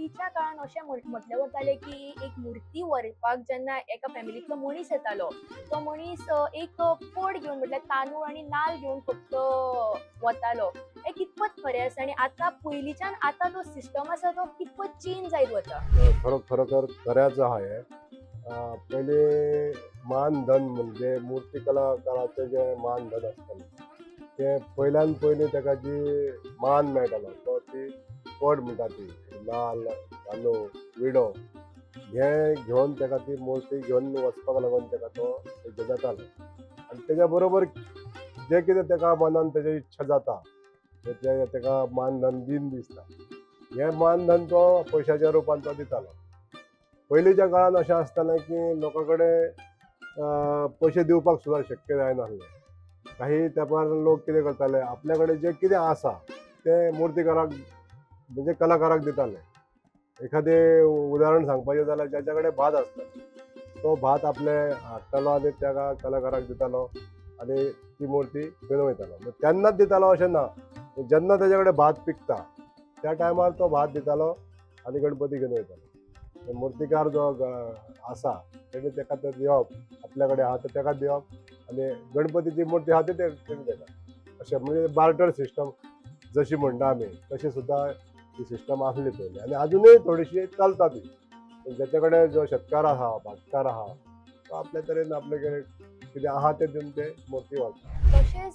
पयलींच्या काळान अशें म्हटलें वतालें की एक मुर्ती व्हरपाक जेन्ना एका फॅमिलींतलो मनीस येतालो तो मनीस एक पोड घेवन म्हटल्यार तांदूळ आनी नाल्ल घेवन फक्त वतालो. हें कितपत खरें आसा आनी आतां पयलींच्यान आतां जो सिस्टम आसा तो कितपत चेंज जायत वता? खरोखर खऱ्याच आहा हें. पयलीं मानधन म्हणजे मुर्ती कलाकाराचें जें मानधन आसतालें तें पयल्यान पयलीं ताका जी मान मेळटालो तो ती पड म्हणटा ती नाल्ल तांदूळ विडो हें घेवन ताका ती मुर्ती घेवन वचपाक लागून ताका तो हेजें जातालो. आनी तेज्या बरोबर जें कितें ताका मनान तेजी इच्छा जाता तें ताका मानधन दीन दिसता, हें मानधन तो पयशाच्या रुपान तो दितालो. पयलींच्या काळान अशें आसतालें की लोकां कडेन पयशे दिवपाक सुद्दां शक्य जायनासलें. काही तेंपार लोक कितें करताले, आपल्या कडेन जें कितें आसा तें मुर्तीकाराक म्हणजे कलाकाराक दिताले. एखादें उदाहरण सांगपाचें जाल्यार ज्याच्या कडेन भात आसता तो भात आपले हाडटालो आनी ताका कलाकाराक दितालो आनी ती मुर्ती घेवन वयतालो. तेन्नाच दितालो अशें ना, जेन्ना तेज्या कडेन भात पिकता त्या टायमार तो भात दितालो आनी गणपती घेवन वयतालो. मुर्तीकार जो आसा तेणे ताका तें दिवप, आपल्या कडेन आहा तें ताका दिवप आनी गणपतीची मुर्ती आहा ती तेणे ताका. अशें म्हणजे बार्टर सिस्टम जशी म्हणटा आमी तशी सुद्दां ही सिस्टम आसली पयलीं आनी आजुनूय थोडीशी चलता ती. ज्याच्या कडेन जो शेतकार आहा, भाटकार आहा तो आपल्या तरेन आपले कडेन कितें आहा तें दिवन ते मुर्ती व्हरता.